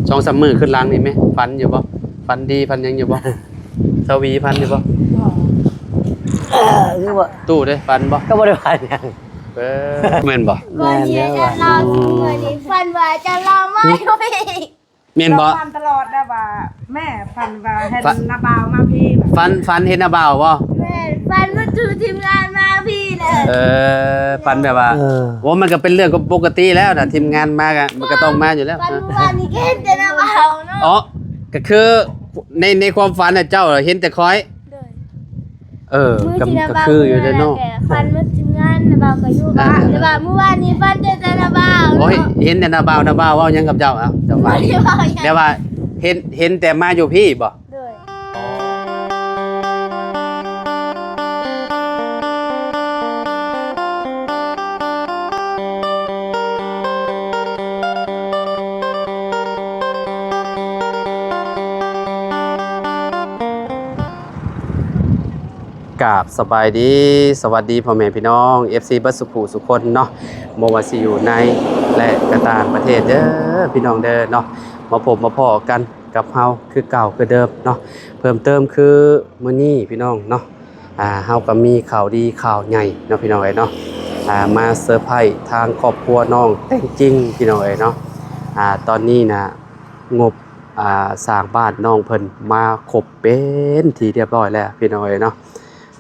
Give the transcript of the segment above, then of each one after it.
ສອງສາມມື້ຂຶ້ນຫຼັງນີ້ແມ ຝັນຢູ່ບໍ່? ຝັນດີຝັນຫຍັງຢູ່ບໍ່? ສາວຫວີຝັນຢູ່ບໍ່? ຄືວ່າ ຕູ້ເດ້ ຝັນບໍ່? ກໍບໍ່ໄດ້ຝັນຫຍັງ. ເອີ ແມ່ນບໍ່? ແມ່ນແລ້ວ ຝັນວ່າເຈົ້າລາວມາຢູ່ພີ້. ແມ່ນບໍ່? ຝັນຕະຫຼອດແລ້ວວ່າ ແມ່ຝັນວ່າເຫັນ ຝັນ ນ້າບ່າວມາພີ້ ຝັນ ຝັນເຫັນນ້າບ່າວບໍ່? ແມ່ນ ຝັນວ່າຖືກທີມງານມາພີ້ແຫຼະ. ເອີ ຝັນແບບວ່າ ເອີ ໂອ້ ມັນກໍເປັນເລື່ອງປົກກະຕິແລ້ວນະ ທີມງານມາກະ ມັນກໍຕ້ອງມາຢູ່ແລ້ວ. ຝັນວ່ານີ້ກໍເຫັນແຕ່ນ້າບ່າວເນາະ. ອໍ ກໍຄືໃນ ໃນຄວາມຝັນນະ ເຈົ້າເຫັນແຕ່ຂ້ອຍ. ໂດຍ. ເອີ ກໍ ກໍຄືຢູ່ເດ້ເນາະ ຝັນວ່າທີມງານນ້າບ່າວກໍຢູ່ບ້ານ ແຕ່ວ່າມື້ວານນີ້ຝັນເຫັນແຕ່ນ້າບ່າວ. ໂອ້ຍ ເຫັນແຕ່ນ້າບ່າວ ນ້າບ່າວເວົ້າຫຍັງກັບເຈົ້າ? ເອົ້າ ເຈົ້າ ບໍ່ໄດ້ເວົ້າຫຍັງ ແຕ່ວ່າເຫັນ ເຫັນແຕ່ມາຢູ່ພີ້ບໍ່? ໂດຍ. ກາບສະບາຍດີ ສະຫວັດດີພໍ່ແມ່ພີ່ນ້ອງ ເອັຟຊີ ເບິດສູ່ຜູ້ສູ່ຄົນເນາະ ບໍ່ວ່າຊິຢູ່ໃນ ແລະ ກະຕ່າງປະເທດເດີ ພີ່ນ້ອງເດີເນາະ ມາພົບມາພໍ້ກັນ ກັບເຮົາຄືເກົ່າຄືເດີມເນາະ. ເພີ່ມເຕີມຄືມື້ນີ້ພີ່ນ້ອງເນາະ ອ່າ ເຮົາກໍມີຂ່າວດີຂ່າວໃຫຍ່ເນາະ ພີ່ນ້ອງເອີຍເນາະ ອ່າ ມາເຊີໄພຣສ໌ທາງຄອບຄົວນ້ອງແຕງຈິງ ພີ່ນ້ອງເອີຍເນາະ. ອ່າ ຕອນນີ້ນະ ງົບ ອ່າ ສ້າງບ້ານນ້ອງເພິ່ນມາຄົບເປັນທີ່ຮຽບຮ້ອຍແລ້ວ ພີ່ນ້ອງເອີຍເນາະ.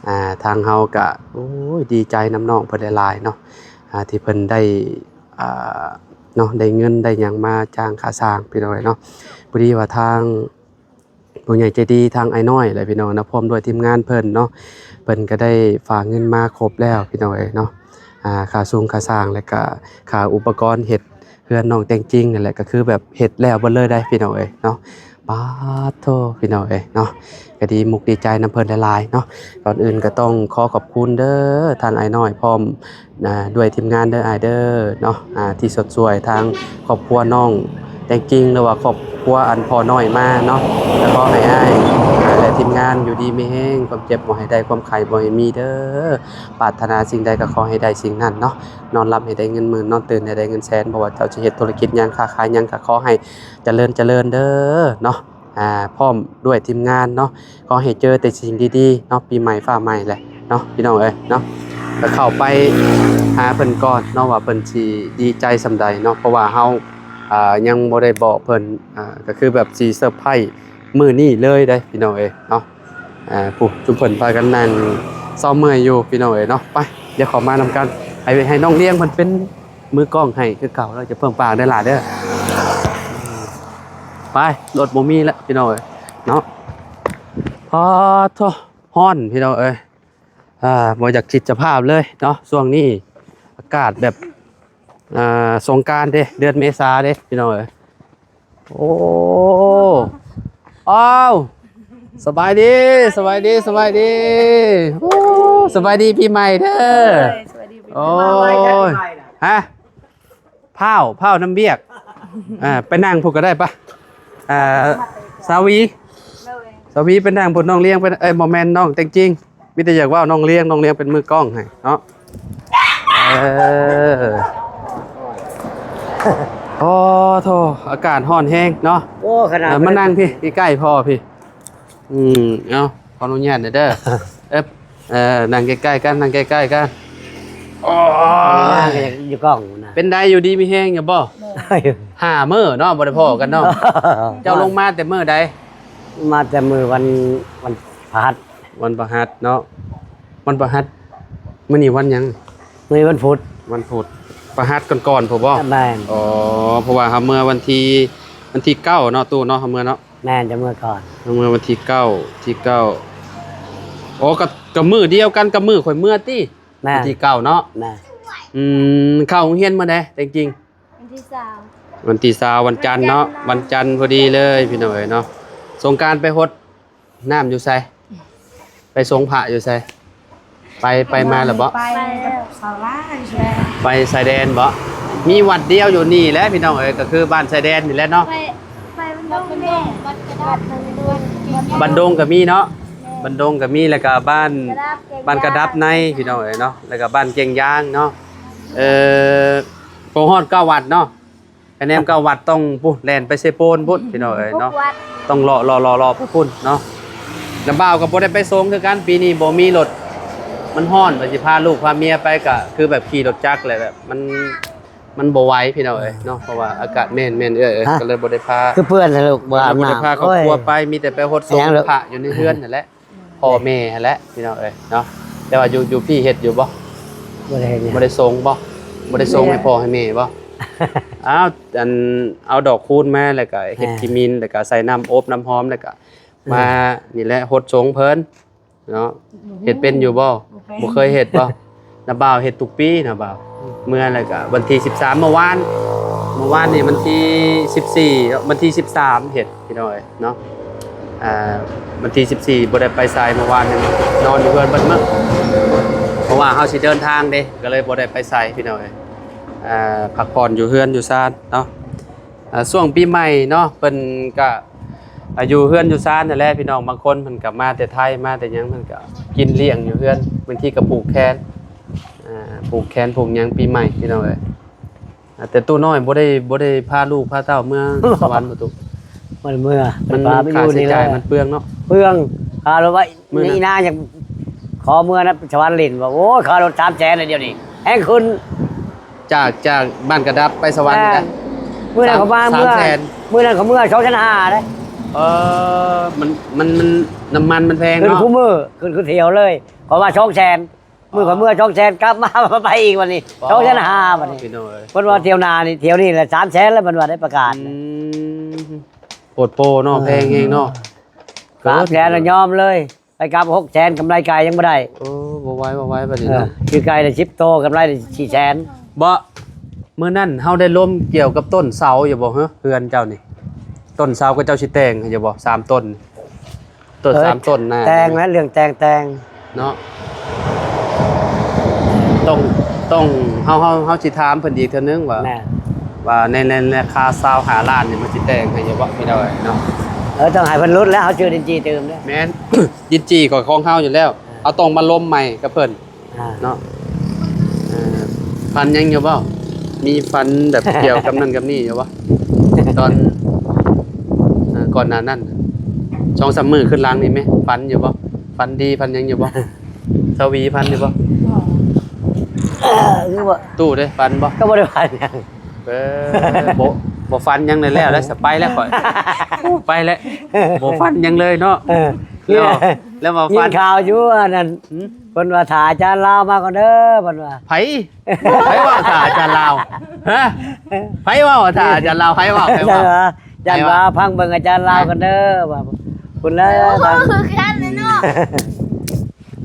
ອ່າ ທາງເຮົາກະ ໂອ້ຍ ດີໃຈນຳນ້ອງເພິ່ນຫຼາຍໆເນາະ ອ່າ ທີ່ເພິ່ນໄດ້ ອ່າ ເນາະ ໄດ້ເງິນໄດ້ຫຍັງມາຈ້າງຄ່າສ້າງ ພີ່ນ້ອງເອີຍເນາະ. ພໍດີວ່າທາງຜູ້ໃຫຍ່ໃຈດີ ທາງອ້າຍນ້ອຍແຫຼະ ພີ່ນ້ອງເນາະ ພ້ອມດ້ວຍທີມງານເພິ່ນເນາະ ເພິ່ນກໍໄດ້ຝາກເງິນມາຄົບແລ້ວ ພີ່ນ້ອງເອີຍເນາະ. ອ່າ ຄ່າຊຸງຄ່າສ້າງ ແລະກະຄ່າອຸປະກອນເຮັດເຮືອນນ້ອງແຕງຈິງນັ້ນແຫຼະ ກໍຄືແບບເຮັດແລ້ວເບິດເລີຍໄດ໋ ພີ່ນ້ອງເອີຍເນາະ. ປາດໂທ້ ພີ່ນ້ອງເອີຍເນາະ ກໍດີມຸກດີໃຈນຳເພິ່ນຫຼາຍໆເນາະ. ກ່ອນອື່ນກໍຕ້ອງຂໍຂອບຄຸນເດີ ທາງອ້າຍນ້ອຍພ້ອມ ອ່າ ດ້ວຍທີມງານເດີອ້າຍເດີເນາະ ອ່າ ທີ່ຊົດຊ່ວຍທາງຄອບຄົວນ້ອງແຕງຈິງ ຫຼືວ່າຄອບຄົວອັນພໍ່ນ້ອຍມາເນາະ. ກໍຂໍໃຫ້ອ້າຍ ອ່າ ແລະທີມງານຢູ່ດີມີແຮງ ຄວາມເຈັບບໍ່ໃຫ້ໄດ້ ຄວາມໄຂ້ບໍ່ໃຫ້ມີເດີ. ປາດຖະໜາສິ່ງໃດກໍຂໍໃຫ້ໄດ້ສິ່ງນັ້ນເນາະ ນອນຫຼັບໃຫ້ໄດ້ເງິນໝື່ນ ນອນຕື່ນໃຫ້ໄດ້ເງິນແສນ. ບໍ່ວ່າເຈົ້າຊິເຮັດທຸລະກິດຫຍັງ ຄ້າຂາຍຫຍັງ ກໍຂໍໃຫ້ຈະເລີນ ຈະເລີນເດີເນາະ. ອ່າ ພ້ອມດ້ວຍທີມງານເນາະ ຂໍໃຫ້ເຈີແຕ່ສິ່ງດີໆເນາະ ປີໃໝ່ຟ້າໃໝ່ແຫຼະເນາະ ພີ່ນ້ອງເອີຍເນາະ. ກໍເຂົ້າໄປຫາເພິ່ນກ່ອນເນາະ ວ່າເພິ່ນຊິດີໃຈສ່ຳໃດເນາະ ເພາະວ່າເຮົາ ອ່າ ຍັງບໍ່ໄດ້ບອກເພິ່ນ ອ່າ ກໍຄືແບບຊິເຊີໄພຣສ໌ມື້ນີ້ເລີຍເດ້ ພີ່ນ້ອງເອີຍເນາະ. ອ່າ ຜູ້ ຊຸມເພິ່ນພາກັນນັ່ງເຊົາເມື່ອຍຢູ່ ພີ່ນ້ອງເອີຍເນາະ. ໄປ ດຽວເຂົ້າມານຳກັນ ໃຫ້ ໃຫ້ນ້ອງລ້ຽງເພິ່ນເປັນ ມືກ້ອງໃຫ້ຄືເກົ່າ ແລ້ວຈະເພີ່ມປາກເດີຫຼ້າເດີ. ໄປ ລົດບໍ່ມີແລ້ວພີ່ນ້ອງເອີຍເນາະ. ປາດໂທ້ ຮ້ອນພີ່ນ້ອງເອີຍ ອ່າ ບໍ່ຢາກຄິດສະພາບເລີຍເນາະ. ຊ່ວງນີ້ອາກາດແບບ ອ່າ ສົງການເດ້ ເດືອນເມສາເດ້ພີ່ນ້ອງເອີຍ. ໂອ້ ອ້າວ ສະບາຍດີ ສະບາຍດີ ສະບາຍດີ. ໂອ້ ສະບາຍດີປີໃໝ່ເດີ. ໂດຍ ສະບາຍດີປີໃໝ່. ໂອ້ຍ ຮະ ພ້າວ ພ້າວນຳວຽກ. ອ່າ ໄປນັ່ງພຸ້ນກໍໄດ້ປະ. ອ່າ ສາວຫວີ ໂດຍ ສາວຫວີໄປນັ່ງພຸ້ນ ນ້ອງລ້ຽງໄປ ເອີຍ ບໍ່ແມ່ນ ນ້ອງແຕງຈິງ. ມີແຕ່ຢາກເວົ້ານ້ອງລ້ຽງ ນ້ອງລ້ຽງເປັນມືກ້ອງໃຫ້ເນາະ. ເອີ ໂອ້ໂທ້ ອາກາດຮ້ອນແຮງເນາະ. ໂອ້ ຂະໜາດ ເອີ ມານັ່ງພີ້ ໃກ້ໆພໍ່ພີ້. ອືມ ເອົາ ຂໍອະນຸຍາດແດ່ເດີ. ເອີ ເອີ ນັ່ງໃກ້ໆກັນ ນັ່ງໃກ້ໆກັນ. ໂອ້ຍ ຢູ່ກ້ອງນະ ເປັນໃດ ຢູ່ດີມີແຮງຢູ່ບໍ່? ໂດຍ ຫ້າມື້ເນາະ ບໍ່ໄດ້ພໍ້ກັນເນາະ. ເຈົ້າລົງມາແຕ່ມື້ໃດ? ມາແຕ່ມື້ວັນ ວັນພະຫັດ. ວັນພະຫັດເນາະ ວັນພະຫັດ. ມື້ນີ້ວັນຫຍັງ? ມື້ນີ້ວັນພຸດ. ວັນພຸດ ພະຫັດກ່ອນໆພຸ້ນບໍ່? ແມ່ນ. ອໍ ເພາະວ່າເຮົາເມືອວັນທີ ວັນທີເກົ້າເນາະ ຕູ້ເນາະ ເຮົາເມືອເນາະ. ແມ່ນ ຈະເມືອກ່ອນ ເຮົາເມືອວັນທີເກົ້າ ທີເກົ້າ. ໂອ້ ກໍ ກໍມື້ດຽວກັນກັບມື້ຂ້ອຍເມືອຕິ. ແມ່ນ ວັນທີເກົ້າເນາະ. ແມ່ນ. ອືມ ເຂົ້າໂຮງຮຽນມື້ໃດແຕງຈິງ? ວັນທີຊາວ ວັນທີຊາວ ວັນຈັນເນາະ. ວັນຈັນ ວັນຈັນພໍດີເລີຍພີ່ນ້ອງເອີຍເນາະ. ສົງການໄປຫົດ ນ້ຳຢູ່ໃສ? ໄປສົງພະຢູ່ໃສ? ໄປ ໄປມາແລ້ວບໍ່? ໄປແລ້ວ ໄປຊາຍແດນບໍ່? ມີວັດດຽວຢູ່ນີ້ແຫຼະພີ່ນ້ອງເອີຍ ກໍຄືບ້ານຊາຍແດນນີ້ແຫຼະເນາະ. ໄປ ໄປບັນດົງແດ່ ວັດກະດັບ ວັດບັນດົງ ບັນດົງກໍມີເນາະ. ແມ່ນ ບັນດົງກໍມີ ແລ້ວກໍບ້ານ ກະດັບ ແກ້ງຢາງ ບ້ານກະດັບໃນພີ່ນ້ອງເອີຍເນາະ ແລ້ວກໍບ້ານແກ້ງຢາງເນາະ. ເອີ ບໍ່ຮອດເກົ້າວັດເນາະ. ກະແນມເກົ້າວັດ ຕ້ອງພຸ້ນ ແລ່ນໄປເຊໂປນພຸ້ນ ພີ່ນ້ອງເອີຍເນາະ ຕ້ອງເລາະໆໆໆໄປພຸ້ນເນາະ. ນ້າບ່າວກໍບໍ່ໄດ້ໄປສົ່ງຄືກັນ ປີນີ້ບໍ່ມີລົດ ມັນຮ້ອນ ວ່າຊິພາລູກພາເມຍໄປ ກໍຄືແບບຂີ່ລົດຈັກແຫຼະ ແບບມັນ ມັນບໍ່ໄຫວພີ່ນ້ອງເອີຍເນາະ ເພາະວ່າອາກາດ ແມ່ນໆ ເອີຍ ກໍເລີຍບໍ່ໄດ້ພາ ຄືເປື້ອນແທ້ລູກ ບໍ່ອາບນ້ຳ ບໍ່ໄດ້ພາຄອບຄົວໄປ ໂອ້ຍ ມີແຕ່ໄປຫົດສົງພະຢູ່ໃນເຮືອນຫັ້ນແຫຼະ ພໍ່ແມ່ຫັ້ນແຫຼະພີ່ນ້ອງເອີຍເນາະ. ແຕ່ວ່າຢູ່ ຢູ່ພີ້ເຮັດຢູ່ບໍ່? ບໍ່ໄດ້ເຮັດຫຍັງ ບໍ່ໄດ້ສົງບໍ່? ບໍ່ໄດ້ສົງໃຫ້ພໍ່ໃຫ້ແມ່ບໍ່? ອ້າວ ອັນ ເອົາດອກຄູນມາ ແລ້ວກໍເຮັດ ອ່າ ຂີ້ໝິ່ນ ແລ້ວກໍໃສ່ນ້ຳອົບນ້ຳຫອມ ແລ້ວກໍ ອ່າ ມານີ້ແຫຼະຫົດສົງເພິ່ນເນາະ. ເຮັດເປັນຢູ່ບໍ່? ບໍ່ເປັນ ບໍ່ເຄີຍເຮັດບໍ່? ນ້າບ່າວເຮັດທຸກປີ ນ້າບ່າວ ເມື່ອແລ້ວກໍວັນທີສິບສາມ ເມື່ອວານ ເມື່ອວານນີ້ວັນທີສິບສີ່ ວັນທີສິບສາມເຮັດ ພີ່ນ້ອງເອີຍເນາະ. ອ່າ ວັນທີສິບສີ່ບໍ່ໄດ້ໄປໃສ ເມື່ອວານນີ້ນອນຢູ່ເຮືອນເບິດມື້ ເພາະວ່າເຮົາຊິເດີນທາງເດ້ ກໍເລີຍບໍ່ໄດ້ໄປໃສ ພີ່ນ້ອງເອີຍ. ອ່າ ພັກຜ່ອນຢູ່ເຮືອນຢູ່ຊານເນາະ. ອ່າ ຊ່ວງປີໃໝ່ເນາະ ເພິ່ນກະ ອ່າ ຢູ່ເຮືອນຢູ່ຊານຫັ້ນແຫຼະພີ່ນ້ອງ. ບາງຄົນເພິ່ນກະມາແຕ່ໄທ ມາແຕ່ຫຍັງ ເພິ່ນກະກິນລ້ຽງຢູ່ເຮືອນ ບາງທີກະຜູກແຂນ ອ່າ ຜູກແຂນຜູກຫຍັງປີໃໝ່ ພີ່ນ້ອງເອີຍ. ອ່າ ແຕ່ຕູ້ນ້ອຍບໍ່ໄດ້ ບໍ່ໄດ້ພາລູກພາເຕົ້າເມືອສະຫວັນບໍ່ຕູ້? ມັນເມືອ ມັນ ມັນ ຄ່າໃຊ້ຈ່າຍມັນເປືອງເນາະ ເປືອງ ຄ່າລົດໄວ້ ມື້ນັ້ນ ນີ້ນາ ຢາກຂໍເມືອນະສະຫວັນຫຼິ້ນ ວ່າ ໂອ້ຍ ຄ່າລົດສາມແສນແລ້ວ ດຽວນີ້ແຮງຂຶ້ນ ຈາກ ຈາກບ້ານກະດັບໄປສະຫວັນ ແມ່ນ ນະ. ມື້ນັ້ນເຂົາມາ ສາມ ເມືອ ສາມແສນ ມື້ນັ້ນເຂົາເມືອສອງແສນຫ້າເດ້. ເອີ ມັນ ມັນ ມັນ ນ້ຳມັນມັນແພງເນາະ ຂຶ້ນຄູ່ມື້ ຂຶ້ນຄູ່ຖ້ຽວເລີຍ. ເຂົາວ່າສອງແສນ ມື້ເຂົາເມືອສອງແສນ ກັບມາ ມາໄປອີກບັດນີ້ ສອງແສນຫ້າບັດນີ້ ພີ່ນ້ອງເອີຍ. ເພິ່ນວ່າຖ້ຽວໜ້ານີ້ ຖ້ຽວນີ້ແຫຼະສາມແສນແລ້ວ ເພິ່ນວ່າໄດ້ປະກາດ ອືມ ໂພດໂພເນາະ ເອີ ແພງແຮງເນາະ. ສາມແສນລະຍອມເລີຍ ໄປກັບຫົກແສນ ກຳໄລໄກ່ຍັງບໍ່ໄດ້. ໂອ້ ບໍ່ໄຫວ ບໍ່ໄຫວບັດນີ້ເນາະ ເອີ ຊື້ໄກ່ໄດ້ສິບໂຕ ກຳໄລໄດ້ສີ່ແສນ. ບໍ່ ມື້ນັ້ນເຮົາໄດ້ລົມກ່ຽວກັບຕົ້ນເສົາຢູ່ບໍ່ ເຮືອນເຈົ້ານີ້? ຕົ້ນເສົາເຂົາເຈົ້າຊິແຕ່ງໃຫ້ຢູ່ບໍ່ ສາມຕົ້ນ ຕົ້ນ ເອີ ສາມຕົ້ນນະ ແຕ່ງແລ້ວ ເລື່ອງແຕ່ງ ແຕ່ງເນາະ. ຕ້ອງ ຕ້ອງ ເຮົາ ເຮົາ ເຮົາຊິຖາມເພິ່ນອີກເທື່ອໜຶ່ງວ່າ ແມ່ນ ວ່າໃນ ໃນລາຄາຊາວຫ້າລ້ານນີ້ ມັນຊິແຕ່ງໃຫ້ຢູ່ບໍ່ ພີ່ນ້ອງເອີຍເນາະ. ເອີ ຕ້ອງໃຫ້ເພິ່ນຫຼຸດແລ້ວ ເຮົາຊື້ດິນຈີ່ຕື່ມເດ້. ແມ່ນ ດິນຈີ່ກໍຂອງເຮົາຢູ່ແລ້ວ ອ່າ ເຮົາຕ້ອງມາລົມໃໝ່ກັບເພິ່ນ ອ່າ ເນາະ. ເອີ ຝັນຫຍັງຢູ່ບໍ່? ມີຝັນແບບກ່ຽວກັບນັ້ນກັບນີ້ຢູ່ບໍ່? ຕອນ ເອີ ກ່ອນໜ້ານັ້ນ ສອງສາມມື້ຂຶ້ນຫຼັງນີ້ແມ ຝັນຢູ່ບໍ່? ຝັນດີຝັນຫຍັງຢູ່ບໍ່? ສະຫວີຝັນຢູ່ບໍ່? ບໍ່ ຄືວ່າຕູ້ເດ້ ຝັນບໍ່? ກໍບໍ່ໄດ້ຝັນຫຍັງ. ເອີ ບໍ່ ບໍ່ຝັນຫຍັງເລີຍ ແລ້ວ ແລ້ວ ສະ ໄປແລ້ວຂ້ອຍ ໄປແລ້ວ ບໍ່ຝັນຫຍັງເລີຍເນາະ. ເອີ ແລ້ວ ແລ້ວວ່າຝັນ ຍິນຂ່າວຢູ່ອັນນັ້ນ ຫື? ເພິ່ນວ່າຖ້າອາຈານລາວມາກ່ອນເດີ ເພິ່ນວ່າ. ໃຜ? ໃຜເວົ້າຖ້າອາຈານລາວ? ຮະ? ໃຜເວົ້າຖ້າອາຈານລາວ? ໃຜເວົ້າ? ໃຜເວົ້າ? ຢ້ານວ່າ ຢ້ານວ່າ ຟັງເບິ່ງອາຈານລາວກ່ອນເດີ ວ່າພຸ້ນແລ້ວ ເວົ້າຄືກັນເລີຍເນາະ.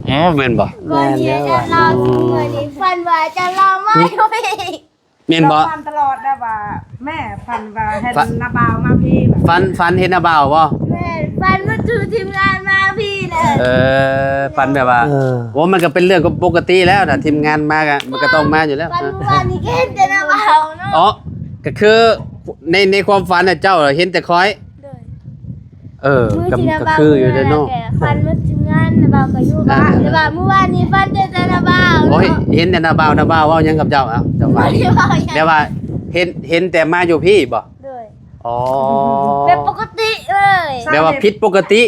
ອໍ ແມ່ນບໍ່? ກ່ອນທີ່ອາຈານລາວຊິເມືອນີ້ ຝັນວ່າອາຈານລາວມາຢູ່ພີ້. ແມ່ນບໍ່? ເຈົ້າຝັນຕະຫຼອດໄດ້ວ່າ ແມ່ຝັນວ່າເຫັນ ຝັນ ນ້າບ່າວມາພີ້ ຝັນ ຝັນເຫັນນ້າບ່າວບໍ່? ແມ່ນ ຝັນວ່າຖືກທີມງານມາພີ້ແຫຼະ. ເອີ ຝັນແບບວ່າ ເອີ ໂອ້ ມັນກໍເປັນເລື່ອງປົກກະຕິແລ້ວນະ ທີມງານມາກໍ ມັນກໍຕ້ອງມາຢູ່ແລ້ວ. ຝັນມື້ວານນີ້ກໍເຫັນແຕ່ນ້າບ່າວເນາະ. ອໍ ກໍຄືໃນ ໃນຄວາມຝັນນະ ເຈົ້າເຫັນແຕ່ຂ້ອຍ. ໂດຍ. ເອີ ກໍ ກໍຄືຢູ່ເດ້ເນາະ ຝັນວ່າທີມງານນ້າບ່າວກໍຢູ່ບ້ານ ແຕ່ວ່າມື້ວານນີ້ຝັນແຕ່ນ້າບ່າວເນາະ. ເຫັນແຕ່ນ້າບ່າວ ນ້າບ່າວເວົ້າຫຍັງກັບເຈົ້າ? ເອົ້າ ເຈົ້າຝັນ ບໍ່ໄດ້ເວົ້າຫຍັງ ແຕ່ວ່າເຫັນ ເຫັນແຕ່ມາຢູ່ພີ້ບໍ່? ໂດຍ. ອໍ ແບບປົກກະຕິເລີຍ ແບບວ່າຜິດປົກກະຕິ.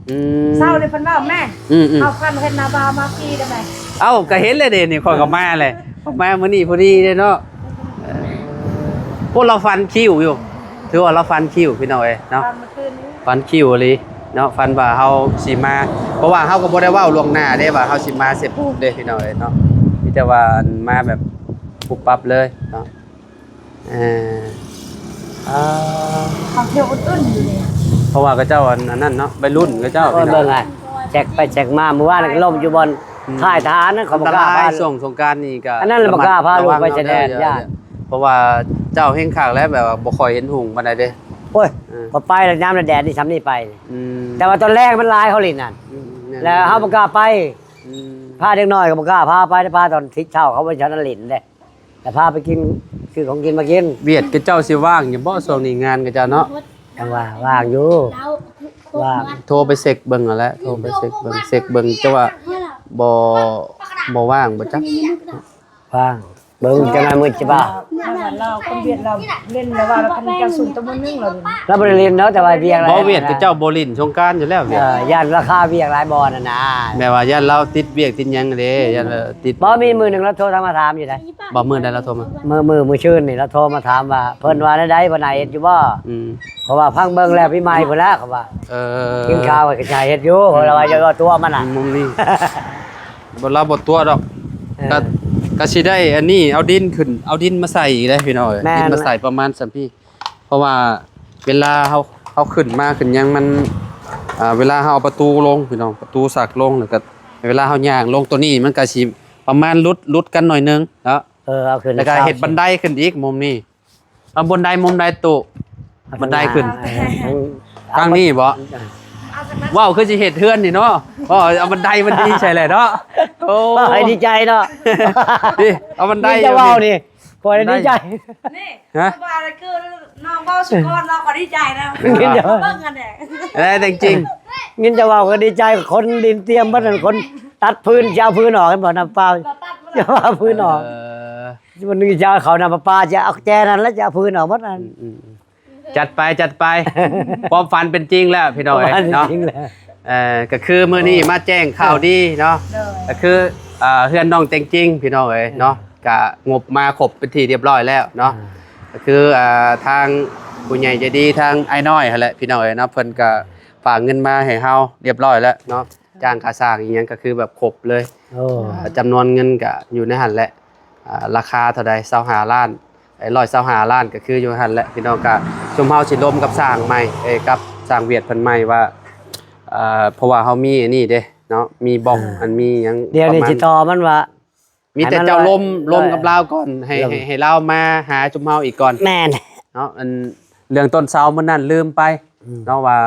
ອືມ ເຊົ້ານີ້ເພິ່ນເວົ້າແມ່ ອືມໆ ເຮົາຝັນເຫັນນ້າບ່າວມາພີ້ໄດ້ໄໝ? ເອົ້າ ກໍເຫັນແລ້ວເດ້ ນີ້ຂ້ອຍກໍມາແຫຼະ ຂ້ອຍມາມື້ນີ້ພໍດີເດ້ເນາະ. ເອີ ພວກລາວຝັນຄິວຢູ່ ຖືວ່າລາວຝັນຄິວ ພີ່ນ້ອງເອີຍເນາະ. ຝັນມື້ຄືນນີ້ ຝັນຄິວອີ່ຫຼີເນາະ ຝັນວ່າເຮົາຊິມາ ເພາະວ່າເຮົາກໍບໍ່ໄດ້ເວົ້າລ່ວງໜ້າເດ້ວ່າເຮົາຊິມາເຊໂປນເດ້ ພີ່ນ້ອງເອີຍເນາະ ມີແຕ່ວ່າມາແບບປຸບປັບເລີຍເນາະ. ເອີ ອ່າ ເຂົາທ່ຽວອຸ່ນໆຢູ່ນີ້ ເພາະວ່າເຂົາເຈົ້າອັນ ອັນນັ້ນເນາະ ໄວລຸ້ນເຂົາເຈົ້າ ໂອ້ຍ ພີ່ນ້ອງ ເບິ່ງຫັ້ນ ແຈັກໄປແຈັກມາ ມື້ວານກໍລົ້ມຢູ່ບ່ອນ ອືມ ຄ້າຍທະຫານນັ້ນ ເຂົາບໍ່ກ້າພາ ຊ່ວງສົງການນີ້ກໍ ອັນນັ້ນລະບໍ່ກ້າພາລູກໄປຊາຍແດນ ລະມັດລະວັງເອົາເດີ ຢ້ານ ເພາະວ່າເຈົ້າແຮ່ງຄັກແລ້ວ ແບບວ່າບໍ່ຄ່ອຍເຫັນຮຸ່ງປານໃດເດ້. ໂອ້ຍ ເອີ ຂ້ອຍໄປແລ້ວຍາມແດດນີ້ຊ່ຳນີ້ໄປ ອືມ ແຕ່ວ່າຕອນແລງມັນຫຼາຍເຂົາຫຼິ້ນນັ້ນ ອືມ ແມ່ນ ແລ້ວເຮົາບໍ່ກ້າໄປ ອືມ ພາເດັກນ້ອຍກໍບໍ່ກ້າພາໄປ ແຕ່ພາຕອນເຊົ້າເຂົາບໍ່ໃຫ້ເຂົານັ້ນຫຼິ້ນເດ້. ແລ້ວພາໄປກິນ ຊື້ຂອງກິນມາກິນ. ວຽກຂະເຈົ້າຊິວ່າງຢູ່ບໍ່ຊ່ວງນີ້ ງານຂະເຈົ້າເນາະ? ຈັ່ງວ່າວ່າງຢູ່ ວ່າງ ໂທໄປເຊັກເບິ່ງຫັ້ນແຫຼະ ໂທໄປເຊັກເບິ່ງ ເຊັກເບິ່ງ ແຕ່ວ່າບໍ່ ບໍ່ວ່າງບໍ່ຈັກ ວ່າງ ເບິ່ງຈັ່ງໃດມື້ຊິບາດ ລາວຄົນຫວຽດລາວຫຼິ້ນລະວ່າລະພັນເກົ້າສູນຕໍ່ມື້ໜຶ່ງລາວຫຼິ້ນ ລາວບໍ່ໄດ້ຫຼິ້ນເນາະ ແຕ່ວ່າວຽກຫຼາຍ ບໍ່ ຫວຽດເຂົາເຈົ້າບໍ່ຫຼິ້ນສົງການຢູ່ແລ້ວ ເອີ ຢ້ານລາຄາວຽກຫຼາຍບ່ອນຫັ້ນນາ ແບບວ່າຢ້ານລາວຕິດວຽກຕິດຫຍັງເດ້ ຢ້ານວ່າຕິດ ບໍ່ ມີມື້ໜຶ່ງລາວໂທມາຖາມຢູ່ໃດ໋ ບໍ່ ມື້ໃດລາວໂທມາ ມື້ ມື້ ມື້ຊືນນີ້ລາວໂທມາຖາມວ່າ ເພິ່ນວ່າແນວໃດ ບໍ່ນາເຮັດຢູ່ບໍ່ ອືມ ເພາະວ່າຟັງເບິ່ງແລ້ວປີໃໝ່ພຸ້ນລະ ເຂົາວ່າ ເອີ ກິນຂ້າວກໍຊິໃຫ້ເຮັດຢູ່ ເພາະລາວວ່າຢ່າຕົວະມັນນະ ມຸມນີ້ ບໍ່ ລາວບໍ່ຕົວະດອກ ເອີ ກະ ກະຊິໄດ້ອັນນີ້ ເອົາດິນຂຶ້ນ ເອົາດິນມາໃສ່ອີກເດ້ພີ່ນ້ອງເອີຍ ແມ່ນ ດິນມາໃສ່ປະມານສ່ຳພີ້ ເພາະວ່າເວລາເຮົາ ເຮົາຂຶ້ນມາຂຶ້ນຫຍັງມັນ ອ່າ ເວລາເຮົາເອົາປະຕູລົງພີ່ນ້ອງ ປະຕູສັກລົງ ແລ້ວກະເວລາເຮົາຍ່າງລົງໂຕນີ້ ມັນກະຊິປະມານຫຼຸດ ຫຼຸດກັນໜ້ອຍໜຶ່ງເນາະ ເອີ ເອົາຂຶ້ນ ແລ້ວກະເຮັດບັນໄດຂຶ້ນອີກມຸມນີ້ ເອົາບົນໃດມຸມໃດໂຕະ ເອົາ ບັນໄດຂຶ້ນ ເອີ ທາງນີ້ບໍ? ເອີ ເວົ້າຄືຊິເຮັດເຮືອນນີ້ເນາະ ເວົ້າເອົາບັນໄດມັນດີໃສ່ແຫຼະເນາະ ໂອ້ ເວົ້າໃຫ້ດີໃຈເນາະ ນີ້ ເອົາບັນໄດ ຍິນແຕ່ເວົ້ານີ້ ຂ້ອຍດີໃຈ ນີ້ ຮະ? ວ່າຄືນ້ອງເວົ້າສຸກອນເນາະ ຂ້ອຍດີໃຈນະ ຍິນແຕ່ ເບິ່ງກັນແດ່ ແຕ່ຈິງ ຍິນແຕ່ເວົ້າກໍດີໃຈ ຄົນດິນຕຽມເບິດນັ້ນ ຄົນຕັດຟືນ ຈະເອົາຟືນອອກ ເຫັນບໍ່ ນ້ຳປາ ຈະເອົາຟືນອອກ ເອີ ມັນຈະເອົາເຂົ້ານ້ຳປະປາ ຈະເອົາແຈນັ້ນ ແລ້ວຈະເອົາຟືນອອກໝົດນັ້ນ ອືມໆ ຈັດໄປ ຈັດໄປ ຄວາມຝັນເປັນຈິງແລ້ວພີ່ນ້ອງເອີຍເນາະ ຄວາມຝັນເປັນຈິງແລ້ວ ເອີ ກໍຄືມື້ນີ້ມາແຈ້ງຂ່າວດີເນາະ ໂດຍ ກໍຄື ອ່າ ເຮືອນນ້ອງແຕງຈິງພີ່ນ້ອງເອີຍເນາະ ເອີ ກະງົບມາຄົບເປັນທີ່ຮຽບຮ້ອຍແລ້ວເນາະ ເອີ ກໍຄື ອ່າ ທາງຜູ້ໃຫຍ່ໃຈດີ ທາງອ້າຍນ້ອຍຫັ້ນແຫຼະພີ່ນ້ອງເອີຍເນາະ ເພິ່ນກະຝາກເງິນມາໃຫ້ເຮົາຮຽບຮ້ອຍແລ້ວເນາະ ຈ້າງຄ່າສ້າງອີ່ຫຍັງກໍຄືແບບຄົບເລີຍ ໂອ້ ອ່າ ຈຳນວນເງິນກໍຢູ່ໃນຫັ້ນແຫຼະ ອ່າ ລາຄາເທົ່າໃດ ຊາວຫ້າລ້ານ ເອີ ຮ້ອຍຊາວຫ້າລ້ານ ກໍຄືຢູ່ຫັ້ນແຫຼະພີ່ນ້ອງ ກໍຊຸມເຮົາຊິລົມກັບຊ່າງໃໝ່ ເອີ ກັບຊ່າງຫວຽດເພິ່ນໃໝ່ວ່າ ເອີ ເພາະວ່າເຮົາມີອັນນີ້ເດ້ເນາະ ມີບ່ອງ ອ່າ ອັນມີຫຍັງ ດຽວນີ້ຊິຕໍ່ມັນວ່າ ມີແຕ່ເຈົ້າລົມ ໃຫ້ມັນ ລົມກັບລາວກ່ອນ ໃຫ້ ລົມ ໃຫ້ ໃຫ້ລາວມາຫາຊຸມເຮົາອີກກ່ອນ ແມ່ນ ເນາະ ອັນເລື່ອງຕົ້ນເສົາມື້ນັ້ນລືມໄປ ອືມ ເນາະ ວ່າ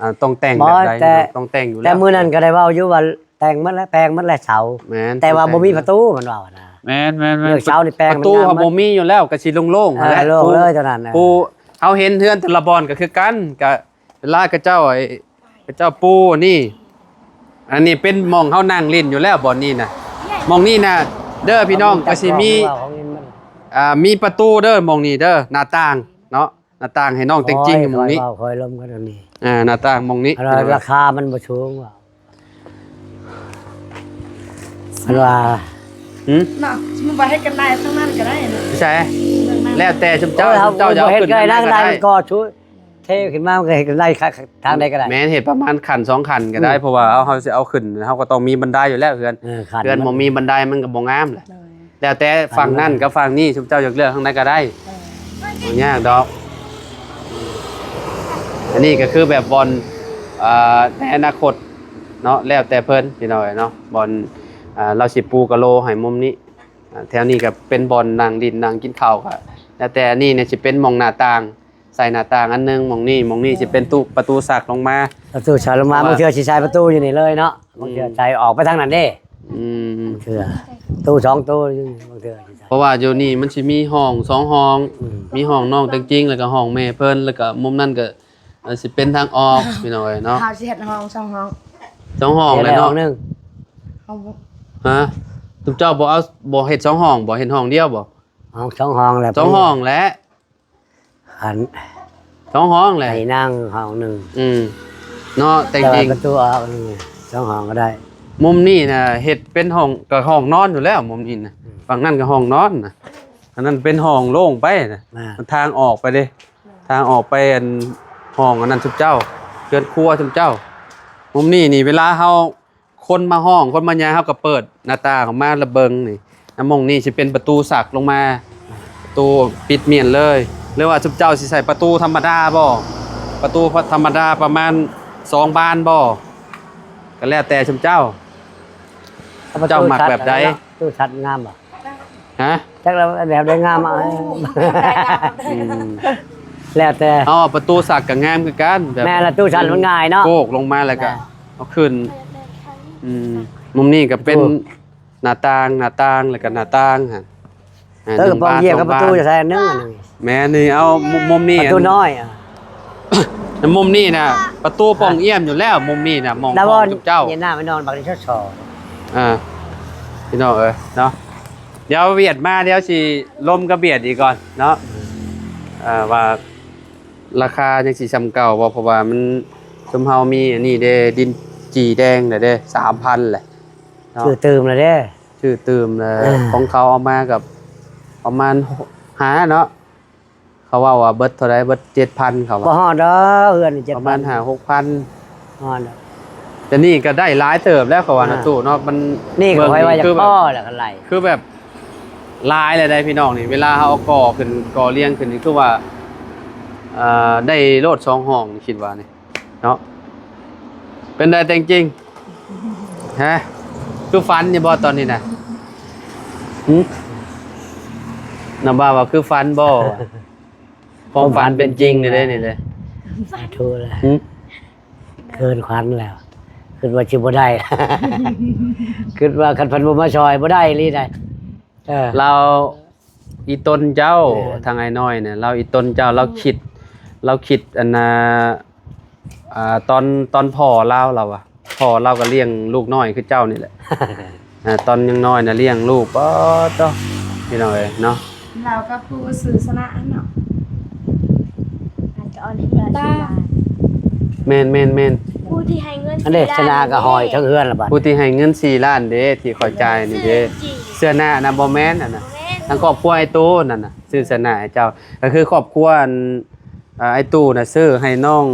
ອ່າ ຕ້ອງແຕ່ງແບບໃດ ແຕ່ ເນາະ ຕ້ອງແຕ່ງຢູ່ແລ້ວ ແຕ່ມື້ນັ້ນກໍໄດ້ເວົ້າຢູ່ວ່າແຕ່ງໝົດແລ້ວ ແປງໝົດແລ້ວເສົາ ແມ່ນ ແຕ່ວ່າບໍ່ມີປະຕູ ມັນເວົ້ານະ ແມ່ນໆໆ ເລື່ອງເສົານີ້ແປງ ປະຕູ ມັນຍັງ ເຮົາບໍ່ມີຢູ່ແລ້ວ ກໍຊິໂລ່ງໆ ເອີ ຫັ້ນແຫຼະ ໂລ່ງເລີຍຕອນນັ້ນນະ ຜູ້ ເຮົາເຫັນເຮືອນແຕ່ລະບ່ອນກໍຄືກັນ ກໍເວລາເຂົາເຈົ້າ ເຂົາເຈົ້າປູນີ້ ອັນນີ້ເປັນໝ່ອງເຮົານັ່ງຫຼິ້ນຢູ່ແລ້ວ ບ່ອນນີ້ນະ ໝ່ອງນີ້ນະເດີພີ່ນ້ອງ ກໍຊິມີ ອ່າ ມີປະຕູເດີ ໝ່ອງນີ້ເດີ ໜ້າຕ່າງເນາະ ໜ້າຕ່າງໃຫ້ນ້ອງແຕງຈິງໝ່ອງນີ້ ຂ້ອຍເວົ້າ ຂ້ອຍລົມກັນອັນນີ້ ອ່າ ໜ້າຕ່າງໝ່ອງນີ້ ອັນນັ້ນລາຄາມັນບໍ່ສູງວ່າ ອັນວ່າ ຫືມ ເນາະ ສົມມຸດວ່າເຮັດກັນໄດ້ທາງນັ້ນກໍໄດ້ນະ ໃສ ເບື້ອງນັ້ນ ແລ້ວແຕ່ຊຸມເຈົ້າ ໂອ້ຍ ເຮົາ ຊຸມເຈົ້າຢາກເອົາຂຶ້ນທາງໃດກໍໄດ້ ມັນກໍຊຸ ເທຂຶ້ນມາມັນກໍເຮັດໄດ້ ທາງໃດກໍໄດ້ ແມ່ນ ເຮັດປະມານຂັ້ນສອງຂັ້ນກໍໄດ້ ອືມ ເພາະວ່າເຮົາ ເຮົາຊິເອົາຂຶ້ນ ເຮົາກໍຕ້ອງມີບັນໄດຢູ່ແລ້ວ ເຮືອນ ເອີ ຂັ້ນ ເຮືອນບໍ່ມີບັນໄດມັນກໍບໍ່ງາມແຫຼະ ໂດຍ ແລ້ວແຕ່ຝັ່ງນັ້ນກັບຝັ່ງນີ້ ຊຸມເຈົ້າຢາກເລືອກທາງໃດກໍໄດ້ ເອີ ບໍ່ຍາກດອກ ອັນນີ້ກໍຄືແບບບ່ອນ ເອີ ໃນອະນາຄົດເນາະ ແລ້ວແຕ່ເພິ່ນພີ່ນ້ອງເອີຍເນາະ ບ່ອນ ເອີ ລາວຊິປູກະໂລໃຫ້ມຸມນີ້ ອ່າ ແຖວນີ້ກໍເປັນບ່ອນນັ່ງຫຼິ້ນນັ່ງກິນເຂົ້າ ກໍແລ້ວແຕ່ ອັນນີ້ນີ້ຊິເປັນໝ່ອງໜ້າຕ່າງ ໃສ່ໜ້າຕ່າງອັນໜຶ່ງ ໝ່ອງນີ້ ໝ່ອງນີ້ຊິເປັນຕູ້ ປະຕູສັກລົງມາ ປະຕູສັກລົງມາ ເພາະວ່າ ບາງເທື່ອຊິໃສ່ປະຕູຢູ່ນີ້ເລີຍເນາະ ອືມ ບາງເທື່ອໃສ່ອອກໄປທາງນັ້ນເດ້ ອືມ ບາງເທື່ອຕູ້ສອງໂຕຢູ່ ບາງເທື່ອຊິໃສ່ ເພາະວ່າຢູ່ນີ້ມັນຊິມີຫ້ອງສອງຫ້ອງ ອືມ ມີຫ້ອງນ້ອງແຕງຈິງ ແລ້ວກໍຫ້ອງແມ່ເພິ່ນ ແລ້ວກໍມຸມນັ້ນກໍ ເອີ ຊິເປັນທາງອອກ ພີ່ນ້ອງເອີຍເນາະ ເຮົາຊິເຮັດຫ້ອງສອງຫ້ອງ ສອງຫ້ອງເລີຍເນາະ ຫ້ອງໜຶ່ງ ເຮົາ ຮະ ຊຸມເຈົ້າບໍ່ເອົາ ບໍ່ເຮັດສອງຫ້ອງບໍ່ ເຮັດຫ້ອງດຽວບໍ່ ຫ້ອງສອງຫ້ອງແຫຼະ ສອງຫ້ອງແຫຼະ ອັນ ສອງຫ້ອງແຫຼະ ໃຫ້ນາງຫ້ອງໜຶ່ງ ອືມ ເນາະ ແຕ່ງຈິງ ແຕ່ວ່າປະຕູອອກ ອືມ ສອງຫ້ອງກໍໄດ້ ມຸມນີ້ນະເຮັດເປັນຫ້ອງ ກໍຫ້ອງນອນຢູ່ແລ້ວ ມຸມນີ້ນະ ອືມ ຝັ່ງນັ້ນກໍຫ້ອງນອນນະ ອັນນັ້ນເປັນຫ້ອງໂລ່ງໄປນະ ອ່າ ມັນທາງອອກໄປເດ້ ທາງອອກໄປອັນຫ້ອງອັນນັ້ນຊຸມເຈົ້າ ເຮືອນຄົວຊຸມເຈົ້າ ມຸມນີ້ນີ້ເວລາເຮົາ ຄົນມາຮ້ອງ ຄົນມາຫຍັງ ເຮົາກໍເປີດໜ້າຕ່າງອອກມາລະເບິ່ງນີ້ ນຳໝ່ອງນີ້ຊິເປັນປະຕູສັກລົງມາ ປະຕູປິດມ້ຽນເລີຍ ຫຼືວ່າຊຸມເຈົ້າຊິໃສ່ປະຕູທຳມະດາບໍ່ ປະຕູທຳມະດາປະມານສອງບານບໍ່ ກໍແລ້ວແຕ່ຊຸມເຈົ້າ ເຈົ້າມັກແບບໃດ ປະຕູສັກງາມບໍ່? ຮະ? ຈັກແລ້ວແບບໃດງາມ ອືມ ແລ້ວແຕ່ ເອົາປະຕູສັກກໍງາມຄືກັນ ແບບ ແມ່ນລະ ຕູ້ສັກມັນງ່າຍເນາະ ໂກກລົງມາແລ້ວກໍ ແມ່ນ ເອົາຂຶ້ນ ອືມ ມຸມນີ້ກໍເປັນ ໂອ້ ໜ້າຕ່າງ ໜ້າຕ່າງ ແລ້ວກໍໜ້າຕ່າງຫັ້ນ ເອີ ກະປ່ອງຢ້ຽມກັບປະຕູຈະໃສ່ອັນໜຶ່ງ ອັນໜຶ່ງ ແມ່ນນີ້ ເອົາມຸມນີ້ ປະຕູນ້ອຍ ມຸມນີ້ນະ ປະຕູປ່ອງຢ້ຽມຢູ່ແລ້ວ ມຸມນີ້ນະ ໝ່ອງຂອງເຈົ້າ ເຢັນໜ້າໄປນອນບັກນີ້ຊອດ ອ່າ ພີ່ນ້ອງເອີຍເນາະ ດຽວຫວຽດມາ ດຽວຊິລົມກັບຫວຽດອີກກ່ອນເນາະ ເອີ ວ່າລາຄາຍັງຊິສ່ຳເກົ່າບໍ່ ເພາະວ່າມັນ ຊຸມເຮົາມີອັນນີ້ເດ້ ດິນຈີ່ແດງແລ້ວເດ້ ສາມພັນແຫຼະເນາະ ຊື້ຕື່ມແລ້ວເດ້ ຊື້ຕື່ມແລ້ວ ເອີ ຂອງເຂົາເອົາມາກັບປະມານຫ້າເນາະ ເຂົາເວົ້າວ່າເບິດເທົ່າໃດ ເບິດເຈັດພັນ ເຂົາວ່າ ບໍ່ຮອດດອກ ເຮືອນນີ້ເຈັດພັນ ປະມານຫ້າຫົກພັນ ຮອດດອກ ແຕ່ນີ້ກໍໄດ້ຫຼາຍເຕີບແລ້ວ ເຂົາວ່ານະ ອ່າ ຕູ້ເນາະ ມັນ ນີ້ກໍຂ້ອຍວ່າຢາກພໍແລ້ວ ຄັນໄລ່ ຄືແບບຫຼາຍແລ້ວໄດ໋ພີ່ນ້ອງນີ້ ເວລາເຮົາເອົາກໍ່ຂຶ້ນ ກໍ່ລຽງຂຶ້ນນີ້ ຄືວ່າ ເອີ ໄດ້ໂລດສອງຫ້ອງ ຄິດວ່ານີ້ ເນາະ ເປັນໃດແຕ່ງຈິງ ຮະ ຄືຝັນຢູ່ບໍ່ຕອນນີ້ນະ ຫື ນ້ຳວ່າວ່າຄືຝັນບໍ່ ຄວາມຝັນເປັນຈິງນີ້ເດ້ ນີ້ເດ້ ສາທຸແລ້ວ ຫື ເກີນຂວັນແລ້ວ ຄິດວ່າຊິບໍ່ໄດ້ ຄິດວ່າຄັນເພິ່ນບໍ່ມາຊ່ອຍບໍ່ໄດ້ອີ່ຫຼີໃດ ເອີ ລາວອີ່ຕົນເຈົ້າ ເອີ ທາງອ້າຍນ້ອຍນະ ລາວອີ່ຕົນເຈົ້າ ລາວຄິດ ລາວຄິດອັນນ່າ ອ່າ ຕອນ ຕອນພໍ່ລາວ ລາວວ່າ ພໍ່ລາວກໍລ້ຽງລູກນ້ອຍຄືເຈົ້ານີ້ແຫຼະ ອ່າ ຕອນຍັງນ້ອຍນະລ້ຽງລູກ ປາດໂທ້ ພີ່ນ້ອງເອີຍເນາະ ລາວກໍຜູ້ຊື່ຊະນະເນາະ ອາດຈະອ່ອນໃຫ້ເຮືອນ ຕາ ສີ່ລ້ານ ແມ່ນໆໆ ຜູ້ທີ່ໃຫ້ເງິນ ອັນເດ້ ສີ່ລ້ານ ຊະນະກໍຫອຍທັງເຮືອນລະບາດ ຜູ້ທີ່ໃຫ້ເງິນສີ່ລ້ານເດ້ ທີ່ຂ້ອຍຈ່າຍນີ້ເດ້ ຊື່ຈິງ ເສື້ອໜ້ານະບໍ່ແມ່ນອັນນະ ບໍ່ແມ່ນ ທາງຄອບຄົວອ້າຍໂຕນັ້ນນະ ຊື່ຊະນະໃຫ້ເຈົ້າ ກໍຄືຄອບຄົວອັນ ອ່າ ອ້າຍຕູ້ນະຊື້ໃຫ້ນ້ອງ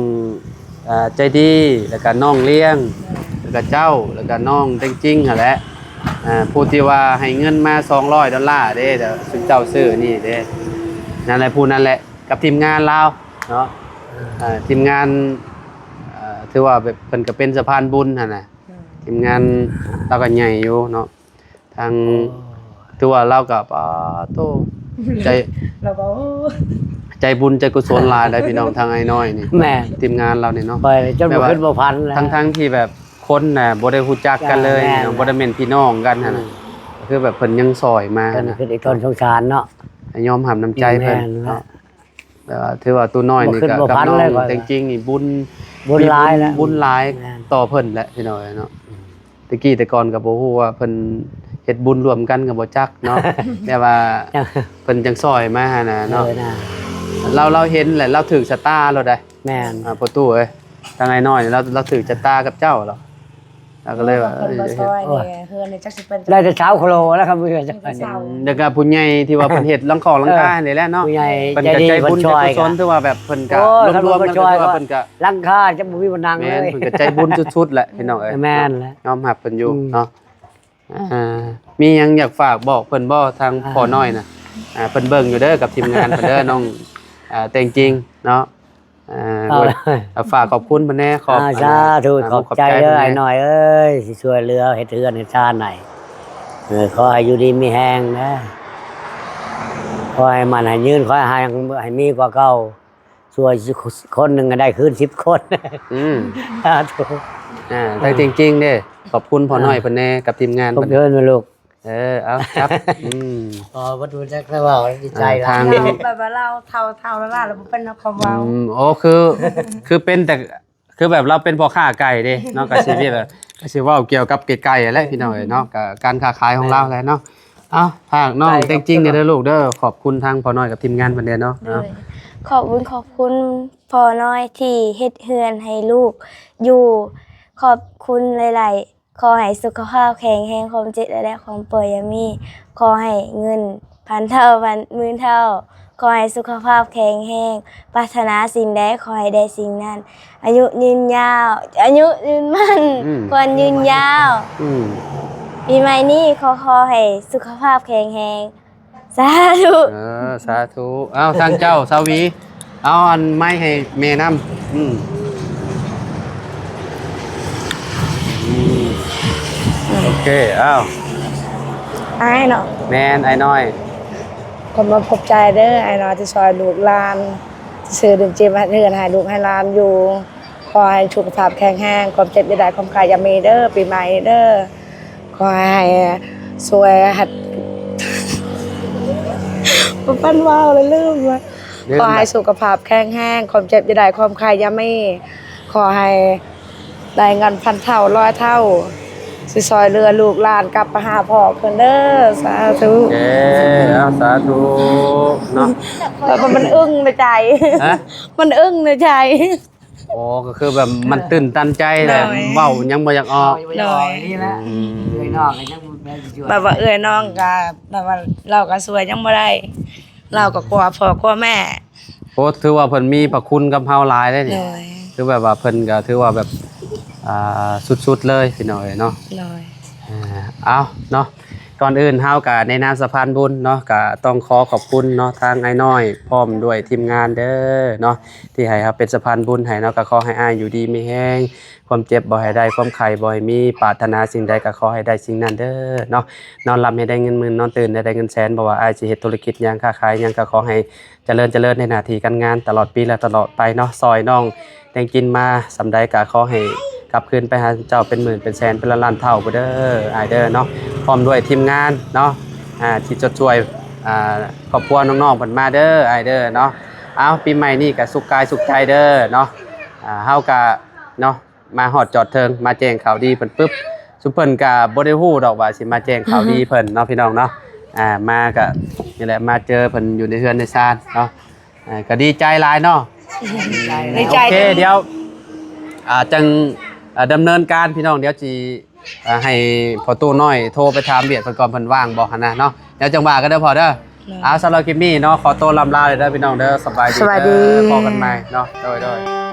ອ່າ ໃຈດີ ແລ້ວກະນ້ອງລ້ຽງ ແລ້ວກະເຈົ້າ ແລ້ວກະນ້ອງແຕງຈິງຫັ້ນແຫຼະ ອ່າ ຜູ້ທີ່ວ່າໃຫ້ເງິນມາສອງຮ້ອຍດອນລາເດ້ ຊຸມເຈົ້າຊື້ນີ້ເດ້ ນັ້ນແຫຼະ ຜູ້ນັ້ນແຫຼະ ກັບທີມງານລາວເນາະ ເອີ ເອີ ທີມງານ ເອີ ຖືວ່າແບບເພິ່ນກໍເປັນສະພານບຸນຫັ້ນນະ ເອີ ທີມງານລາວກໍໃຫຍ່ຢູ່ເນາະ ທາງ ໂອ້ ຖືວ່າລາວກໍ ປາດໂທ້ ໃຈ ລາວກໍ ໂອ້ ໃຈບຸນໃຈກຸສົນຫຼາຍໄດ໋ພີ່ນ້ອງ ທາງອ້າຍນ້ອຍນີ້ ແມ່ນ ທີມງານລາວນີ້ເນາະ ຂ້ອຍຈົນບໍ່ ແບບວ່າ ຄິດບໍ່ຝັນແລ້ວ ທັງໆທີ່ແບບຄົນນະບໍ່ໄດ້ຮູ້ຈັກກັນເລີຍ ແມ່ນ ເນາະ ແລ້ວ ບໍ່ໄດ້ແມ່ນພີ່ນ້ອງກັນຫັ້ນນະ ອືມ ກໍຄືແບບເພິ່ນຍັງຊ່ອຍມາ ເພິ່ນນະ ຄິດອີກຕອນສົງສານເນາະ ຍອມຮັບນ້ຳໃຈເພິ່ນ ແມ່ນແລ້ວ ເນາະ ແຕ່ວ່າຕູ້ນ້ອຍນີ້ກໍ ບໍ່ຄິດບໍ່ຝັນເລີຍ ກັບນ້ອງແຕງຈິງນີ້ບຸນ ບຸນຫຼາຍແລ້ວ ມີບຸນ ບຸນຫຼາຍ ແມ່ນ ຕໍ່ເພິ່ນແຫຼະ ພີ່ນ້ອງເອີຍເນາະ ອືມ ແຕ່ກີ້ແຕ່ກ່ອນກໍບໍ່ຮູ້ວ່າເພິ່ນເຮັດບຸນຮ່ວມກັນກໍບໍ່ຈັກເນາະ ແຕ່ວ່າເພິ່ນຈັ່ງຊ່ອຍມາຫັ້ນນະເນາະ ເອີ ລາວ ລາວເຫັນແຫຼະ ລາວຖືກຊະຕາໂລດໃດ໋ ແມ່ນ ອ່າ ພໍ່ຕູ້ເອີຍ ທາງອ້າຍນ້ອຍລາວ ລາວຖືກຊະຕາກັບເຈົ້າລາວ ລາວກໍເລີຍວ່າ ເອີ ເພິ່ນບໍ່ຊ່ອຍ ເອີ ນີ້ ເຮືອນນີ້ຈັກຊິເປັນ ໄດ້ແຕ່ເສົາໂຄໂລແລ້ວ ຄັນບໍ່ຊ່ອຍ ແລ້ວກໍຜູ້ໃຫຍ່ທີ່ວ່າເພິ່ນເຮັດຫຼັງຄອງຫຼັງຄາ ເອີ ນີ້ແຫຼະເນາະ ຜູ້ໃຫຍ່ ເພິ່ນກໍໃຈບຸນໃຈກຸສົນ ໃຈດີເພິ່ນຊ່ອຍ ຖືວ່າແບບເພິ່ນກໍ ໂອ້ຍ ລວມໆ ຄັນບໍ່ຊ່ອຍ ແລ້ວກໍຖືວ່າເພິ່ນກໍ ຫຼັງຄາຈະບໍ່ມີບ່ອນນັ່ງເລີຍ ແມ່ນ ເພິ່ນກໍໃຈບຸນສຸດໆແຫຼະ ພີ່ນ້ອງເອີຍ ແມ່ນແຫຼະ ຍອມຮັບເພິ່ນຢູ່ ອືມ ເນາະ ອ່າ ມີຫຍັງຢາກຝາກບອກເພິ່ນບໍ່ ທາງ ອ່າ ພໍ່ນ້ອຍນະ ອ່າ ເພິ່ນເບິ່ງຢູ່ເດີ ກັບທີມງານເພິ່ນເດີ ນ້ອງ ອ່າ ແຕງຈິງເນາະ ອ່າ ເອົາ ຝາກຂອບຄຸນເພິ່ນແດ່ ຂອບ ອ່າ ສາທຸ ອ່າ ຂອບໃຈເດີອ້າຍນ້ອຍເອີຍ ທີ່ຊ່ວຍເຫຼືອເຮັດເຮືອນເຮັດຊານໃຫ້ ເອີ ຂໍໃຫ້ຢູ່ດີມີແຮງນະ ຂໍໃຫ້ໝັ້ນໃຫ້ຍືນ ຂໍໃຫ້ ໃຫ້ມີກວ່າເກົ່າ ຊ່ວຍຄົນໜຶ່ງໃຫ້ໄດ້ຄືນສິບຄົນ ອືມ ສາທຸ ອ່າ ແຕ່ຈິງໆເດ້ ຂອບຄຸນພໍ່ນ້ອຍເພິ່ນແດ່ ກັບທີມງານເພິ່ນ ເດີລູກ ເອີ ເອົາ ຄັບ ອືມ ອໍ ບໍ່ຮູ້ຈັກແລ້ວເວົ້າ ດີໃຈຫຼາຍ ອ່າ ທາງ ແບບວ່າລາວເຖົ້າໆລ້າໆ ແລ້ວບໍ່ເປັນຄວາມເວົ້າ ອືມ ໂອ້ ຄື ຄືເປັນແຕ່ ຄືແບບລາວເປັນພໍ່ຄ້າໄກ່ເດ້ເນາະ ກໍຊິແບບ ກໍຊິເວົ້າກ່ຽວກັບໄກ່ໆແຫຼະ ພີ່ນ້ອງເອີຍເນາະ ກໍການຄ້າຂາຍຂອງລາວແຫຼະເນາະ ເອົາ ຝາກນ້ອງແຕງຈິງແດ່ເດີລູກເດີ ຂອບຄຸນທາງພໍ່ນ້ອຍກັບທີມງານເພິ່ນແດ່ເນາະ ເນາະ ຂອບບຸນຂອບຄຸນພໍ່ນ້ອຍທີ່ເຮັດເຮືອນໃຫ້ລູກຢູ່ ຂອບຄຸນຫຼາຍໆ ຂໍໃຫ້ສຸຂະພາບແຂງແຮງ ຄວາມເຈັບ ແລະ ຄວາມປ່ວຍຢ່າມີ ຂໍໃຫ້ເງິນພັນເທົ່າ ພັນໝື່ນເທົ່າ ຂໍໃຫ້ສຸຂະພາບແຂງແຮງ ປາດຖະໜາສິ່ງໃດຂໍໃຫ້ໄດ້ສິ່ງນັ້ນ ອາຍຸຍືນຍາວ ອາຍຸຍືນໝັ້ນ ອືມ ຂວັນຍືນຍາວ ອືມ ປີໃໝ່ນີ້ຂໍ ຂໍໃຫ້ສຸຂະພາບແຂງແຮງ ສາທຸ ເອີ ສາທຸ ເອົາ ທາງເຈົ້າ ສາວຫວີ ເອົາອັນໄມ້ໃຫ້ແມ່ນຳ ອືມ ອືມ ໂອເຄ ເອົາ ອ້າຍເນາະ ແມ່ນ ອ້າຍນ້ອຍ ຂອບອົກຂອບໃຈເດີ ອ້າຍນ້ອຍທີ່ຊ່ອຍລູກຫຼານ ທີ່ຊື້ດິນຈີ່ເຮັດເຮືອນໃຫ້ລູກໃຫ້ຫຼານຢູ່ ຂໍໃຫ້ສຸຂະພາບແຂງແຮງ ຄວາມເຈັບຢ່າໄດ້ ຄວາມໄຂ້ຢ່າມີເດີ ປີໃໝ່ເດີ ຂໍໃຫ້ຊ່ວຍ ບໍ່ປານເວົ້າແລ້ວລືມ ລືມ ຂໍໃຫ້ສຸຂະພາບແຂງແຮງ ຄວາມເຈັບຢ່າໄດ້ ຄວາມໄຂ້ຢ່າມີ ຂໍໃຫ້ໄດ້ເງິນພັນເທົ່າ ຮ້ອຍເທົ່າ ຊິຊ່ອຍເຫຼືອລູກຫຼານກັບໄປຫາພໍ່ເພິ່ນເດີ. ສາທຸ. ເອີ ເອົາ ສາທຸເນາະ. ແບບວ່າມັນອຶ້ງໃນໃຈ. ຮະ? ມັນອຶ້ງໃນໃຈ. ໂອ້ ກໍຄືແບບມັນ ເອີ ຕື່ນຕັນໃຈແຫຼະ. ໂດຍ. ເວົ້າຫຍັງບໍ່ຢາກອອກ. ເວົ້າບໍ່ຢາກອອກ. ໂດຍ. ນີ້ແຫຼະ. ອືມ. ເອື້ອຍນ້ອງກໍຍັງບໍ່ແມ່ນຊິຊ່ວຍ. ແບບວ່າເອື້ອຍນ້ອງກໍ ແບບວ່າລາວກໍຊ່ວຍຫຍັງບໍ່ໄດ້. ລາວກໍກົວພໍ່ກົວແມ່. ໂອ້ ຖືວ່າເພິ່ນມີພະຄຸນກັບເຮົາຫຼາຍເດ້ນີ້. ໂດຍ. ຄືແບບວ່າເພິ່ນກໍຖືວ່າແບບ ອ່າ ສຸດໆເລີຍພີ່ນ້ອງເອີຍເນາະ. ໂດຍ. ເອົາເນາະ ກ່ອນອື່ນເຮົາກໍໃນນາມສະພານບຸນເນາະ ກໍຕ້ອງຂໍຂອບຄຸນເນາະ ທາງອ້າຍນ້ອຍພ້ອມດ້ວຍທີມງານເດີເນາະ ທີ່ໃຫ້ເຮົາເປັນສະພານບຸນໃຫ້ເນາະ. ກໍຂໍໃຫ້ອ້າຍຢູ່ດີມີແຮງ ຄວາມເຈັບບໍ່ໃຫ້ໄດ້ ຄວາມໄຂ້ບໍ່ໃຫ້ມີ ປາດຖະໜາສິ່ງໃດກໍຂໍໃຫ້ໄດ້ສິ່ງນັ້ນເດີເນາະ. ນອນຫຼັບໃຫ້ໄດ້ເງິນໝື່ນ ນອນຕື່ນໃຫ້ໄດ້ເງິນແສນ. ບໍ່ວ່າອ້າຍຊິເຮັດທຸລະກິດຫຍັງ ຄ້າຂາຍຫຍັງ ກໍຂໍໃຫ້ ຈະເລີນ ຈະເລີນໃນໜ້າທີ່ການງານຕະຫຼອດປີ ແລະ ຕະຫຼອດໄປເນາະ. ຊ່ອຍນ້ອງແຕງກິນມາສ່ຳໃດກໍຂໍໃຫ້ກັບຄືນໄປຫາເຈົ້າເປັນໝື່ນເປັນແສນ ເປັນລ້ານໆເທົ່າພຸ້ນເດີອ້າຍເດີເນາະ ພ້ອມດ້ວຍທີມງານເນາະ ອ່າ ທີ່ຈະຊ່ວຍ ອ່າ ຄອບຄົວນ້ອງໆເພິ່ນມາເດີອ້າຍເດີເນາະ. ເອົາ ປີໃໝ່ນີ້ກໍສຸກກາຍສຸກໃຈເດີເນາະ. ອ່າ ເຮົາກໍເນາະ ມາຮອດຈອດເຖິງ ມາແຈ້ງຂ່າວດີເພິ່ນປຶບ ຊຸມເພິ່ນກະບໍ່ໄດ້ຮູ້ດອກວ່າຊິມາແຈ້ງຂ່າວດີເພິ່ນເນາະ ພີ່ນ້ອງເນາະ. ອ່າ ມາກະນີ້ແຫຼະ ມາເຈີເພິ່ນຢູ່ໃນເຮືອນໃນຊານເນາະ. ອ່າ ກະດີໃຈຫຼາຍເນາະ ດີໃຈ. ໂອເຄ ດຽວ ອ່າ ຈັ່ງ ອ່າ ດຳເນີນການ ພີ່ນ້ອງ. ດຽວຊິ ອ່າ ໃຫ້ພໍ່ຕູ້ນ້ອຍໂທໄປຖາມວຽກເພິ່ນກ່ອນ ເພິ່ນວ່າງບໍ່ຫັ້ນນະເນາະ. ດຽວຈັ່ງວ່າກັນເດີພໍ່ເດີ. ໂດຍ. ອ່າ ສຳລັບຄລິບນີ້ເນາະ ຂໍໂຕລ່ຳລາເດີພີ່ນ້ອງເດີ. ສະບາຍດີ ສະບາຍດີ ເດີ ພໍ້ກັນໃໝ່ເນາະ. ໂດຍ ໂດຍ.